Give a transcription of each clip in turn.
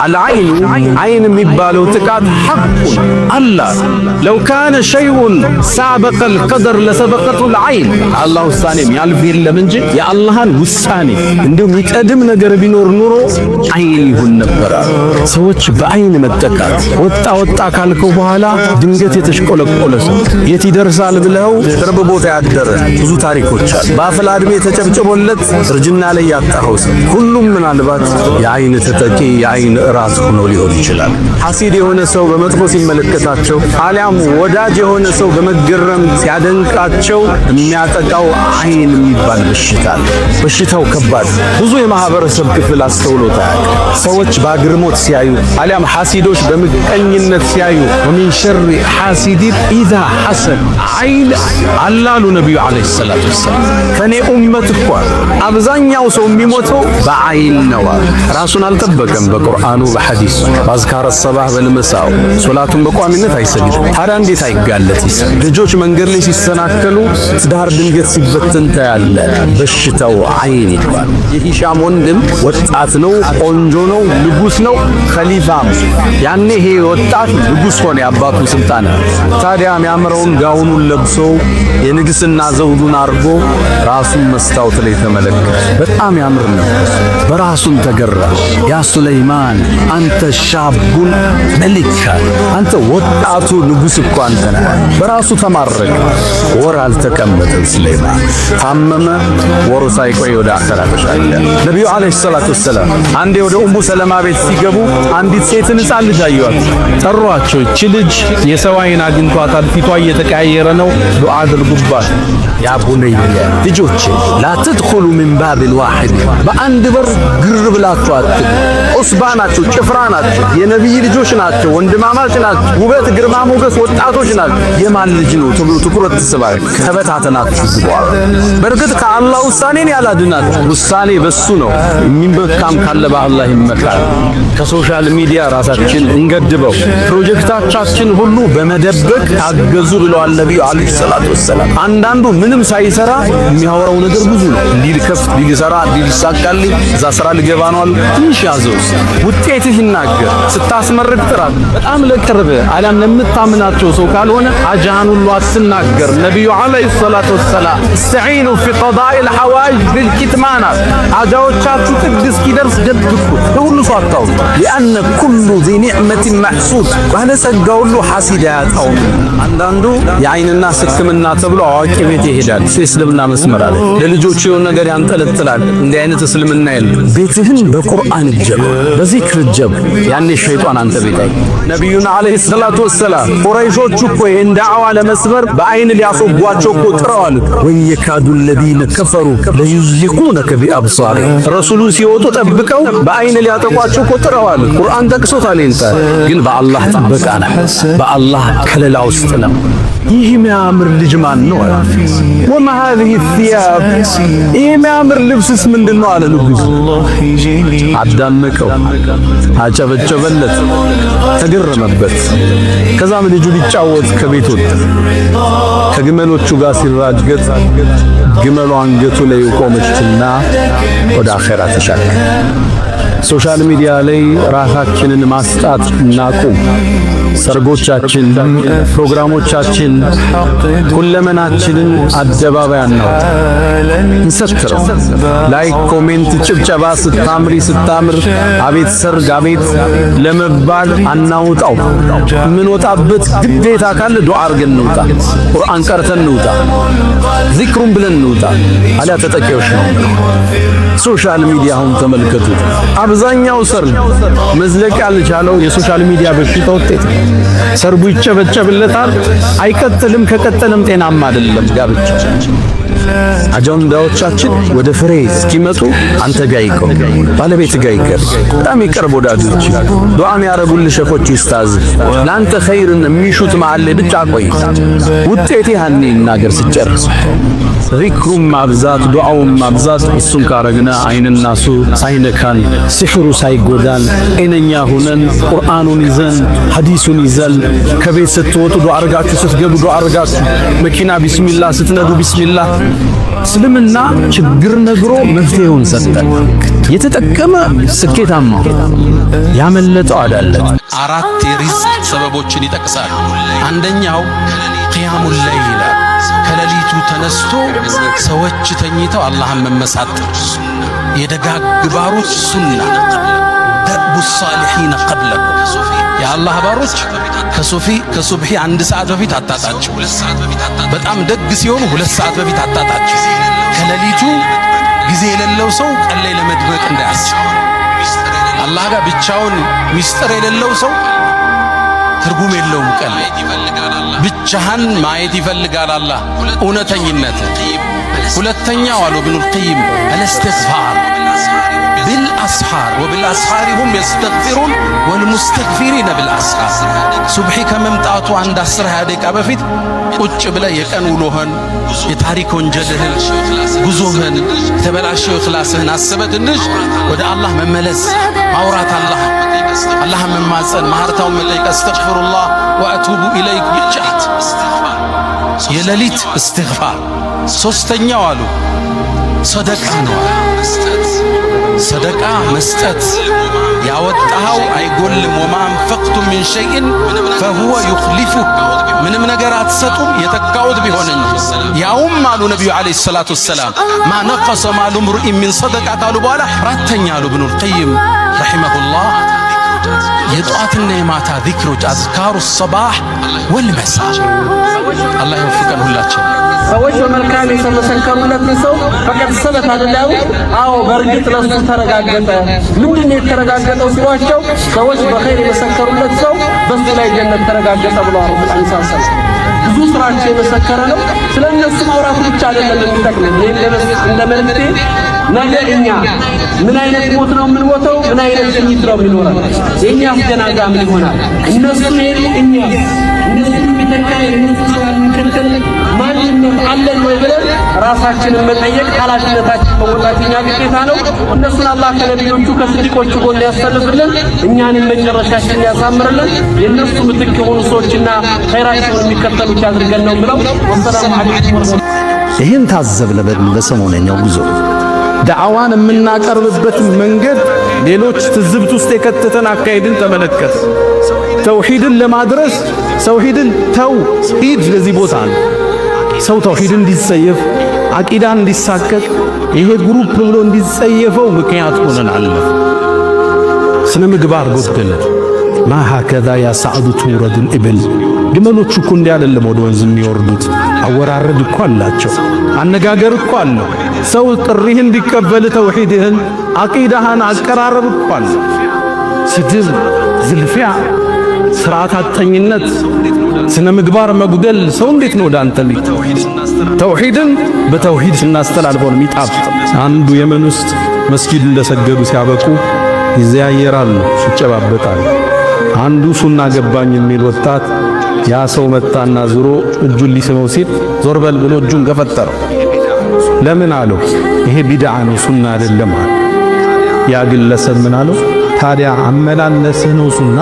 العين አይን የሚባለው ጥቃት حق አላህ لو كان شيء سابق القدر لسبقته العين። አላህ ውሳኔ የሚያልፍ የለም እንጂ የአላህን ውሳኔ እንዲሁም የሚቀድም ነገር ቢኖር ኑሮ አይን ይሁን ነበር። ሰዎች በአይን መጠቃት፣ ወጣ ወጣ ካልከው በኋላ ድንገት የተሽቆለቆለ ሰው፣ የት ይደርሳል ብለው ቅርብ ቦታ ያደረ ብዙ ታሪኮች አሉ። በአፍላ ዕድሜ ተጨብጭቦለት እርጅና ላይ ያጣኸው ሰው ሁሉም ምናልባት የአይን ተጠቂ፣ የአይን እራት ሆኖ ሊሆን ይችላል። ሐሲድ የሆነ ሰው በመጥፎ ሲመለከታቸው አሊያም ወዳጅ የሆነ ሰው በመገረም ሲያደንቃቸው የሚያጠቃው አይን የሚባል በሽታ አለ። በሽታው ከባድ፣ ብዙ የማህበረሰብ ክፍል አስተውሎት አያውቅም። ሰዎች በአግርሞት ሲያዩ አሊያም ሐሲዶች በምቀኝነት ሲያዩ ومن شر حاسد إذا حسد። አይን አላሉ ነቢዩ عليه الصلاة والسلام። ከኔ ኡመት እኮ አብዛኛው ሰው የሚሞተው በአይን ነው። ራሱን አልጠበቀም። በቁርአኑ፣ በሐዲሱ፣ በ أذكار الصباح والمساء ሶላቱን በቋሚነት አይሰግድም። ታዲያ እንዴት አይጋለጥ? ልጆች መንገድ ላይ ሲሰናከሉ፣ ትዳር ድንገት ሲበተን ታያለ። በሽታው አይን ይባላል። የሂሻም ወንድም ወጣት ነው፣ ቆንጆ ነው፣ ንጉስ ነው፣ ኸሊፋም። ያኔ ይሄ ወጣት ንጉስ ሆነ፣ የአባቱ ስልጣን። ታዲያ የሚያምረውን ጋውኑን ለብሶ የንግስና ዘውዱን አርጎ ራሱን መስታወት ላይ ተመለከተ። በጣም ያምር ነበር። በራሱን ተገራ። يا ሱለይማን أنت شاب ملك፣ አንተ ወጣቱ ንጉስ እኮ አንተ ነህ። በራሱ ተማረከ። ወር አልተቀመጠም ሱለይማን፣ ታመመ። ወሩ ሳይቆይ ወደ አኸራ ተሻገረ። ነቢዩ عليه الصلاة والسلام አንዴ ወደ ኡሙ ሰለማ ቤት ሲገቡ አንዲት ሴትን ሕፃን ልጅ አዩአት። ጠሯቸው። እቺ ልጅ የሰው አይን አግኝቷታል፣ ፊቷ እየተቀያየረ ነው፣ ዱዓ አድርጉባት። يا بني ልጆቼ لا تدخلوا من باب واحد፣ በአንድ በር ግር ብላችሁ አትግቡ። عصبة ናቸው፣ ጭፍራ ናቸው፣ የነቢይ ልጆች ናቸው፣ ወንድማማች ናቸው፣ ውበት ግርማ ሞገስ ወጣቶች ናቸው። የማን ልጅ ነው ተብሎ ትኩረት ትስባል። ተበታተናችሁ ግቡ። በእርግጥ ከአላህ ውሳኔን ያላድናችሁ፣ ውሳኔ በሱ ነው። የሚመካም ካለ በአላህ ይመካል። ከ social media ራሳችን እንገድበው። ፕሮጀክቶቻችን ሁሉ በመደበቅ ታገዙ ብለዋል ነቢዩ عليه الصلاة والسلام። አንዳንዱ ምንም ሳይሰራ የሚያወራው ነገር ብዙ ነው። እንዲህ ልከፍት፣ እንዲህ ልሰራ፣ እንዲህ ሊሳካልኝ፣ እዛ ስራ ልገባ ነው አሉ። ትንሽ ያዘው፣ ውጤትህ ይናገር። ስታስመርቅ ጥራት። በጣም ለቅርብ አሊያም ለምታምናቸው ሰው ካልሆነ አጃህን ሁሉ አትናገር። ነቢዩ عليه الصلاة والسلام استعينوا في قضاء الحوائج بالكتمان፣ ሐጃዎቻችሁ ጥግ እስኪደርስ ደብቁት፣ ለሁሉ ሰው አታውጡ። لأن كل ذي نعمة محسود፣ ባለጸጋ ሁሉ ሐሲድ አያጣውም። አንዳንዱ የአይንና ሕክምና ተብሎ አዋቂ ቤት ይሄዳል። እሱ የእስልምና መስመር አለ። ለልጆቹ የሆነ ነገር ያንጠለጥላል። እንዲህ አይነት እስልምና የለም። ቤትህን በቁርአን ጀብ፣ በዚክር ጀብ። ያኔ ሸይጣን አንተ ቤት አይ ነቢዩና عليه الصلاة والسلام ቁረይሾቹ እኮ ይሄን ዳዕዋ ለመስበር በአይን ሊያስወጓቸው እኮ ጥረዋል። وإن يكاد الذين كفروا ليزلقونك بأبصارهم። ረሱሉን ሲወጡ ጠብቀው በአይን ሊያጠቋቸው እኮ ጥረዋል። ቁርአን ጠቅሶታል። ይንታ ግን በአላህ ጥበቃ ነው፣ በአላህ ከለላ ውስጥ ነው። ይህ የሚያምር ልጅ ማን ነው? وما هذه الثياب፣ ይህ የሚያምር ልብስስ ምንድን ነው አለ ንጉሱ። አዳነቀው፣ አጨበጨበለት፣ ተገረመበት። ከዛም ልጁ ሊጫወት ከቤት ወጣ። ከግመሎቹ ጋር ሲራገጥ ግመሉ አንገቱ ላይ ቆመችና ወደ አኼራ ተሻገረ። Social media ላይ ራሳችንን ማስጣት እናቁም። ሰርጎቻችን፣ ፕሮግራሞቻችን፣ ሁለመናችንን አደባባይ አናውጣ፣ እንሰትረው። Like፣ comment፣ ጭብጨባ፣ ስታምሪ ስታምር፣ አቤት ሰርግ አቤት ለመባል አናውጣው። የምንወጣበት ግዴታ ካለ ዱዓ አድርገን እንውጣ፣ ቁርአን ቀርተን እንውጣ፣ ዚክሩን ብለን እንውጣ። አሊያ ተጠቂዎች ነው። Social media አሁን ተመልከቱት። አብዛኛው ሰርግ መዝለቅ ያልቻለው የ social media በሽታ ውጤት ነው። ሰርጉ ይጨበጨብለታል፣ አይቀጥልም። ከቀጠለም ጤናማ አይደለም ጋብቻ። አጀንዳዎቻችን ወደ ፍሬ እስኪመጡ አንተ ጋር ይቆም፣ ባለቤት ጋር ይቀር። በጣም ይቀርብ ወዳጆች፣ ዱዓ የሚያረጉልህ ሸኾች፣ ኡስታዝ ለአንተ ኸይርን የሚሹት መሃል ላይ ብቻ ቆይ። ውጤት ያኔ ይናገር ስጨርስ። ዚክሩን ማብዛት፣ ዱዓውን ማብዛት፣ እሱን ካረግነ አይንና ሱ ሳይነካን፣ ሲሕሩ ሳይጎዳን፣ ጤነኛ ሁነን፣ ቁርአኑን ይዘን፣ ሐዲሱን ይዘን፣ ከቤት ስትወጡ ዱዓ አርጋችሁ፣ ስትገቡ ዱዓ አርጋችሁ፣ መኪና ቢስሚላህ፣ ስትነዱ ቢስሚላህ። እስልምና ችግር ነግሮ መፍትሄውን ሰጠ። የተጠቀመ ስኬታማ፣ ያመለጠው አዳለት። አራት የሪዝቅ ሰበቦችን ይጠቅሳል። አንደኛው قيام الليل ይላል። ከሌሊቱ ተነስቶ ሰዎች ተኝተው አላህን መመሳጠር የደጋግ ባሮች ሱና፣ دأب الصالحين قبلكم፣ የአላህ ባሮች ከሱብሒ 1 ሰዓት በፊት አታጣቸው። በጣም ደግ ሲሆኑ 2 ሰዓት በፊት አታጣቸው። ከሌሊቱ ጊዜ የሌለው ሰው ቀን ላይ ለመድመቅ እንዳያስብ። አላህ ጋር ብቻውን ሚስጥር የሌለው ሰው ትርጉም የለውም። ቀን ላይ ብቻህን ማየት ይፈልጋል አላህ እውነተኝነት። ሁለተኛው አሉ ኢብኑል ቀይም الاستغفار بالأسحار، وبالأسحار هم يستغفرون، والمستغفرين بالأسحار። ሱብሒ ከመምጣቱ አንድ 10 20 ደቂቃ በፊት ቁጭ ብለህ የቀን ውሎህን፣ የታሪክ ወንጀልህን፣ ጉዞህን፣ የተበላሸው እኽላስህን አስበህ ትንሽ ወደ አላህ መመለስ፣ ማውራት፣ አላህን መማፀን፣ ማህርታውን መጠየቅ፣ أستغفر الله وأتوب إليك ብቻ የሌሊት እስትግፋር። ሶስተኛው አሉ ሰደቃ ነው። ሰደቃ መስጠት ያወጣኸው አይጎልም። وما أنفقتم من شيء فهو يخلفه፣ ምንም ነገር አትሰጡም የተካውት ቢሆን እንጂ። ያውም አሉ ነቢዩ عليه الصلاة والسلام ما نقص مال امرئ من صدقة ካሉ በኋላ አራተኛ አሉ ኢብኑል ቀይም رحمه الله የጧትና የማታ ዚክሮች፣ أذكار الصباح والمساء። አላህ ይወፍቀን ሁላችን። ሰዎች በመልካም የመሰከሩለትን ሰው فقد ثبت አይደል? አዎ፣ በእርግጥ ለሱ ተረጋገጠ። ምንድን ነው የተረጋገጠው ሲሏቸው ሰዎች በኸይር የመሰከሩለት ሰው በሱ ላይ ጀነት ተረጋገጠ ብለዋል ረሱል። ብዙ ስራቸው የመሰከረ ነው። ስለ እነሱ ማውራት ብቻ አይደለም የሚጠቅመን። እኔ እንደ መልእክቴ ነገ እኛ ምን አይነት ሞት ነው የምንሞተው? ምን አይነት ሽኝት ነው የሚኖረን? የእኛስ ጀናዛ ምን ይሆናል? እነሱ ሄዱ፣ እኛ እነሱ የሚተካ የእነሱ ስራ የሚከተል ማንነት አለን ወይ ብለን ራሳችንን መጠየቅ ኃላፊነታችን መወጣት የኛ ግዴታ ነው። እነሱን አላህ ከነቢዮቹ ከስዲቆቹ ጎን ያሰልፍልን፣ እኛንም መጨረሻችንን ያሳምርልን። የእነሱ ምትክ የሆኑ ሰዎችና ኸይራቸውን የሚከተሉት ያድርገን ነው ብለው። والسلام عليكم። ይህን ታዘብ በሰሞነኛው ጉዞ ዳዕዋን የምናቀርብበት መንገድ ሌሎች ትዝብት ውስጥ የከተተን አካሄድን ተመለከት። ተውሂድን ለማድረስ ተውሂድን ተው ሂድ ለዚህ ቦታ ነው። ሰው ተውሂድን እንዲጸየፍ፣ አቂዳን እንዲሳቀቅ፣ ይሄ group ብሎ እንዲጸየፈው ምክንያት ሆነን አለፍ። ስነ ምግባር ጎደለ። ما هكذا يا سعد تورد الإبل፣ ግመሎቹ እኮ እንዲህ አይደለም ወደ ወንዝ የሚወርዱት። አወራረድ እኮ አላቸው፣ አነጋገር እኮ አለው። ሰው ጥሪህን እንዲቀበል ተውሂድህን፣ አቂዳህን አቀራረብ እኮ አለ። ስድብ፣ ዝልፊያ፣ ስርዓት አጠኝነት፣ ስነ ምግባር መጉደል ሰው እንዴት ነው ወደ አንተ ተውሂድን በተውሂድ ስናስተላልፈው ነው የሚጣፍጥ። አንዱ የመን ውስጥ መስጊድ እንደሰገዱ ሲያበቁ ይዘያየራሉ፣ ይጨባበጣሉ። አንዱ ሱና ገባኝ የሚል ወጣት ያ ሰው መጣና ዙሮ እጁን ሊስመው ሲል ዞር በል ብሎ እጁን ገፈጠረው። ለምን አለው? ይሄ ቢድዓ ነው ሱና አይደለም አለ። ያ ግለሰብ ምን አለው? ታዲያ አመላለስህ ነው ሱና?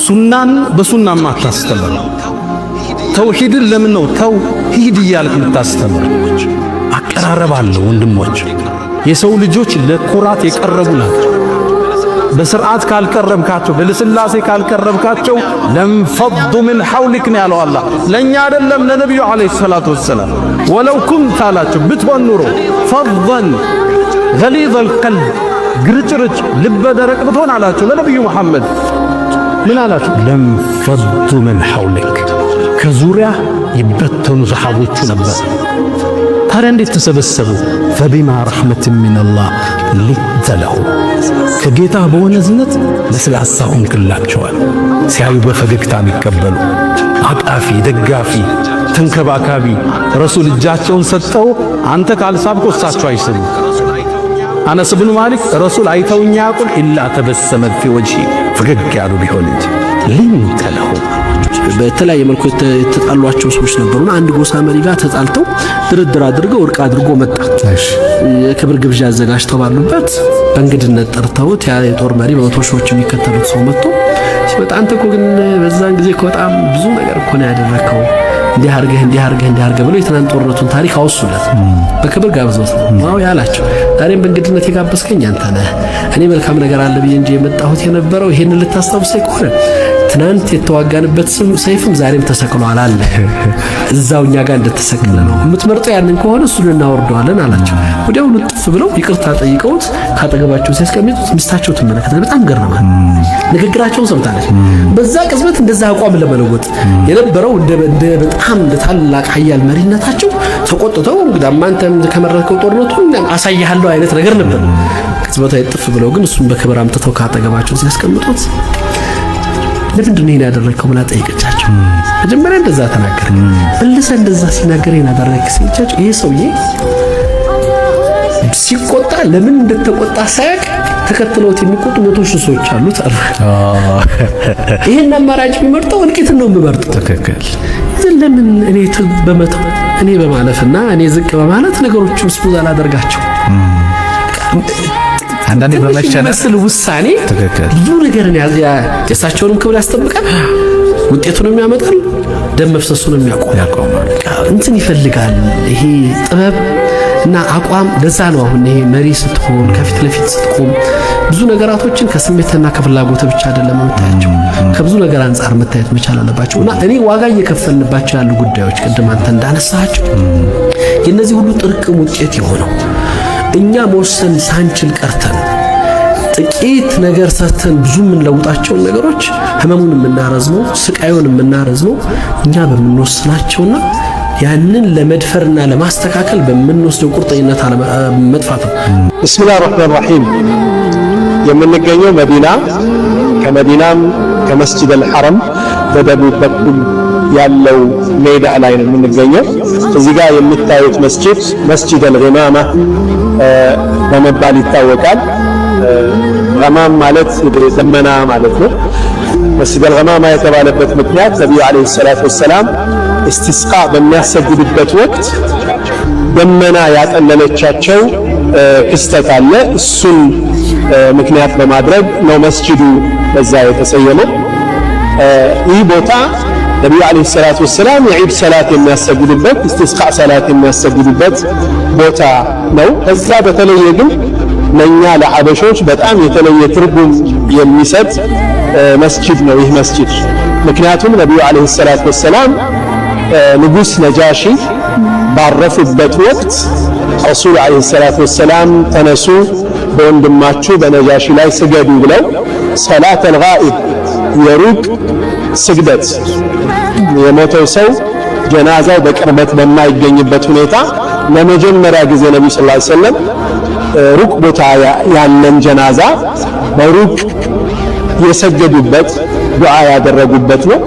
ሱናን በሱና ማታስተምር፣ ተውሂድን ለምን ነው ተውሂድ እያልክ የምታስተምር? አቀራረብ አለው ወንድሞች። የሰው ልጆች ለኩራት የቀረቡ ናቸው። በስርዓት ካልቀረብካቸው፣ በልስላሴ ካልቀረብካቸው لانفضوا من حولك ነው ያለው አላህ። ለኛ አይደለም ለነቢዩ عليه الصلاة والسلام። ولو كنت አላቸው ብትሆን ኑሮ فظا غليظ القلب ግርጭርጭ ልበ ደረቅ ብትሆን አላቸው ለነቢዩ መሐመድ ምን አላቸው? لانفضوا من حولك ከዙሪያ ይበተኑ ሰሓቦቹ ነበር። ታዲያ እንዴት ተሰበሰቡ? فبما رحمة من الله لنت لهم፣ ከጌታ በሆነ እዝነት ለስላሳ ሆንክላቸዋል። ሲያዩ በፈገግታ የሚቀበሉ አቃፊ፣ ደጋፊ፣ ተንከባካቢ ረሱል እጃቸውን ሰጠው። አንተ ካልሳብኮ እሳቸው አይስቡ። አነስ ብኑ ማሊክ ረሱል አይተውኛ ያቁል إلا تبسم في وجهي ፈገግ ያሉ ቢሆን እንጂ لنت لهم። በተለያየ መልኩ የተጣሏቸው ሰዎች ነበሩና አንድ ጎሳ መሪ ጋር ተጣልተው ድርድር አድርገው እርቅ አድርጎ መጣ። የክብር ግብዣ አዘጋጅተው ባሉበት በእንግድነት ጠርተውት ያ የጦር መሪ በመቶ ሺዎች የሚከተሉት ሰው መጥቶ ሲመጣ አንተ እኮ ግን በዛን ጊዜ እኮ በጣም ብዙ ነገር እኮ ነው ያደረከው፣ እንዲህ አድርገህ እንዲህ አድርገህ እንዲህ አድርገህ ብለው የትናንት ጦርነቱን ታሪክ አወሱለት። በክብር ጋብዘውት ነው ሙአዊያ አላቸው፣ ዛሬም በእንግድነት የጋበዝከኝ አንተ ነህ። እኔ መልካም ነገር አለ ብዬ እንጂ የመጣሁት የነበረው ይሄንን ልታስታውሰኝ ከሆነ ትናንት የተዋጋንበት ሰይፍም ዛሬም ተሰቅሏል አለ። እዛው እኛ ጋር እንደተሰቀለ ነው። የምትመርጠው ያንን ከሆነ እሱን እናወርደዋለን አላቸው። ወዲያውኑ ጥፍ ብለው ይቅርታ ጠይቀውት ካጠገባቸው ሲያስቀምጡት ሚስታቸው ትመለከታለች። በጣም ገረማት። ንግግራቸውን ሰምታለች። በዛ ቅጽበት እንደዛ አቋም ለመለወጥ የነበረው እንደ በጣም እንደ ታላቅ ኃያል መሪነታቸው ተቆጥተው እንግዲህ አንተም ከመረጥከው ጦርነቱን አሳይሃለሁ አይነት ነገር ነበር። ቅጽበታዊ ጥፍ ብለው ግን እሱን በክብር አምጥተው ካጠገባቸው ሲያስቀምጡት ለምንድን ነው ይሄን ያደረግከው ብላ ጠይቀቻቸው። መጀመሪያ እንደዛ ተናገረ፣ መልሰህ እንደዛ ሲናገር ይሄን አደረግክ ሲልቻቸው ይሄ ሰውዬ ሲቆጣ ለምን እንደተቆጣ ሳያውቅ ተከትለውት የሚቆጡ 100,000 ሰዎች አሉት አሉ። ይሄን አማራጭ የሚመርጠው እልቂትን ነው የሚመርጠው። ትክክል። ለምን እኔ በመተው እኔ በማለፍና እኔ ዝቅ በማለት ነገሮችን smooth አላደርጋቸው? አንዳንዴ በመሸነፍ መስል ውሳኔ ትክክል ብዙ ነገርን የእሳቸውንም ክብር ያስጠብቃል፣ ውጤቱንም ያመጣል፣ ደም መፍሰሱንም ያቆማል። እንትን ይፈልጋል ይሄ ጥበብ እና አቋም። ለዛ ነው አሁን ይሄ መሪ ስትሆን ከፊት ለፊት ስትቆም ብዙ ነገራቶችን ከስሜትና ከፍላጎት ብቻ አይደለም የምታያቸው፣ ከብዙ ነገር አንጻር መታየት መቻል አለባቸው። እና እኔ ዋጋ እየከፈልንባቸው ያሉ ጉዳዮች ቅድም አንተ እንዳነሳቸው የነዚህ ሁሉ ጥርቅም ውጤት የሆነው እኛ መወሰን ሳንችል ቀርተን ጥቂት ነገር ሰርተን ብዙ የምንለውጣቸውን ነገሮች ህመሙን የምናረዝመው ስቃዩን የምናረዝመው እኛ በምንወስናቸውና ያንን ለመድፈርና ለማስተካከል በምንወስደው ቁርጠኝነት መጥፋት ነው። بسم الله الرحمن الرحيم። የምንገኘው መዲና፣ ከመዲናም ከመስጂድ አልሐረም በደቡብ በኩል ያለው ሜዳ ላይ ነው የምንገኘው። እዚህ ጋር የምታዩት መስጂድ መስጂድ አልገማማ በመባል ይታወቃል። ገማም ማለት ደመና ማለት ነው። መስጂድ አልገማማ የተባለበት ምክንያት ነቢዩ عليه الصلاة والسلام እስቲስቃ በሚያሰግዱበት ወቅት ደመና ያጠለለቻቸው ክስተት አለ። እሱን ምክንያት በማድረግ ነው መስጂዱ በዛ የተሰየመው። ይህ ቦታ ነቢዩ عليه الصلاة والسلام የዒድ ሰላት የሚያሰግዱበት፣ እስቲስቃ ሰላት የሚያሰግዱበት ቦታ ነው። ከዛ በተለየ ግን ለኛ ለሐበሾች በጣም የተለየ ትርጉም የሚሰጥ መስጂድ ነው ይህ መስጂድ። ምክንያቱም ነቢዩ عليه الصلاة والسلام ንጉሥ ነጃሺ ባረፉበት ወቅት ረሱል عليه الصلاة والسلام ተነሱ፣ በወንድማችሁ በነጃሺ ላይ ስገዱ ብለው صلاة الغائب፣ የሩቅ ስግደት፣ የሞተው ሰው ጀናዛው በቅርበት በማይገኝበት ሁኔታ ለመጀመሪያ ጊዜ ነቢዩ صلى الله عليه وسلم ሩቅ ቦታ ያለን ጀናዛ በሩቅ የሰገዱበት፣ ዱዓ ያደረጉበት ነው።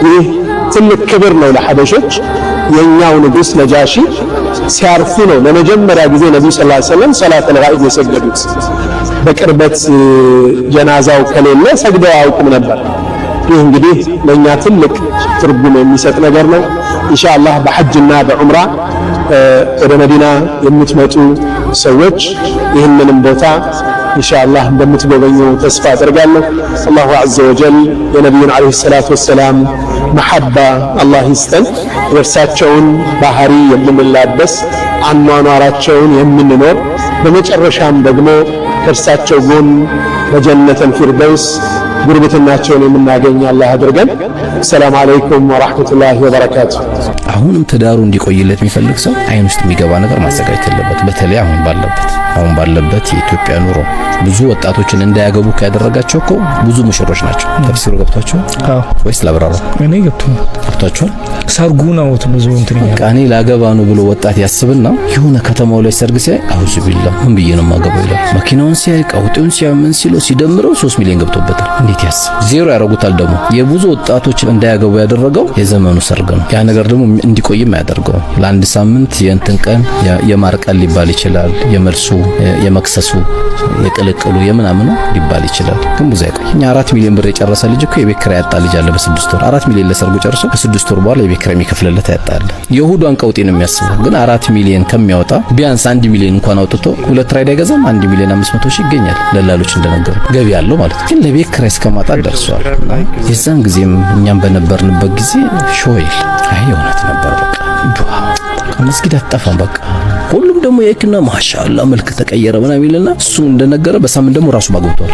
ይህ ትልቅ ክብር ነው ለሐበሾች። የኛው ንጉስ ነጃሺ ሲያርፉ ነው ለመጀመሪያ ጊዜ ነቢዩ صلى الله عليه وسلم صلاة الغائب የሰገዱት። በቅርበት ጀናዛው ከሌለ ሰግደው አያውቁም ነበር። ይህ እንግዲህ ለኛ ትልቅ ትርጉም የሚሰጥ ነገር ነው። ኢንሻአላህ በሐጅና በዑምራ ወደ መዲና የምትመጡ ሰዎች ይህንንም ቦታ ኢንሻአላህ እንደምትጎበኙ ተስፋ አደርጋለሁ። الله عز وجل የነቢዩን عليه الصلاة والسلام መሐባ አላህ ይስጠን። የእርሳቸውን ባህሪ የምንላበስ፣ አኗኗራቸውን የምንኖር፣ በመጨረሻም ደግሞ ከእርሳቸው ጎን በጀነተል ፊርደውስ ጉርብትናቸውን የምናገኝ አላህ አድርገን። السلام عليكم ورحمة الله وبركاته። አሁንም ትዳሩ እንዲቆይለት የሚፈልግ ሰው አይን ውስጥ የሚገባ ነገር ማዘጋጀት የለበት። በተለይ አሁን ባለበት የኢትዮጵያ ኑሮ ብዙ ወጣቶችን እንዳያገቡ ያደረጋቸው እኮ ብዙ ሙሽሮች ናቸው። ተፍሲሩ ገብቷቸዋል ወይስ ላብራራው? እኔ ገብቶኛል። ገብቷቸዋል። ሰርጉ ነው ብዙ እንትን በቃ እኔ ላገባ ነው ብሎ ወጣት ያስብና የሆነ ከተማው ላይ ሰርግ ሲያይ أعوذ بالله ምን ብዬ ነው የማገባው ይላል። መኪናውን ሲያይ፣ ቀውጤውን ሲያይ፣ ምን ሲለው ሲደምረው 3 ሚሊዮን ገብቶበታል። እንዴት ያስብ? ዜሮ ያደርጉታል። ደግሞ የብዙ ወጣቶች እንዳያገቡ ያደረገው የዘመኑ ሰርግ ነው። ያ ነገር ደግሞ እንዲቆይም አያደርገውም። ለአንድ ሳምንት የእንትን ቀን የማር ቀን ሊባል ይችላል። የመልሱ የመክሰሱ የቅልቅሉ የምናምኑ ሊባል ይችላል፣ ግን ብዙ አይቆይ። እኛ 4 ሚሊዮን ብር የጨረሰ ልጅ እኮ የቤት ኪራይ ያጣ ልጅ አለ። በ6 ወር 4 ሚሊዮን ለሰርጉ ጨርሶ ከ6 ወር በኋላ የቤት ኪራይ የሚከፍልለት ያጣል። የእሁዷን ቀውጤ ነው የሚያስበው። ግን 4 ሚሊዮን ከሚያወጣ ቢያንስ 1 ሚሊዮን እንኳን አውጥቶ ሁለት ራይድ አይገዛም? 1 ሚሊዮን 500 ሺህ ይገኛል። ደላሎች እንደነገሩ ገቢ ያለው ማለት ነው። ግን ለቤት ኪራይ እስከማጣት ደርሷል። የዛን ጊዜም እኛም በነበርንበት ጊዜ ሾይል አይ እውነት ነበር። በቃ ዱዓ መስጊድ አትጠፋም። በቃ ሁሉም ደግሞ የክና ማሻአላ መልክ ተቀየረ ምናምን ይልና እሱ እንደነገረ በሳምንት ደግሞ ራሱ ማግብቷል።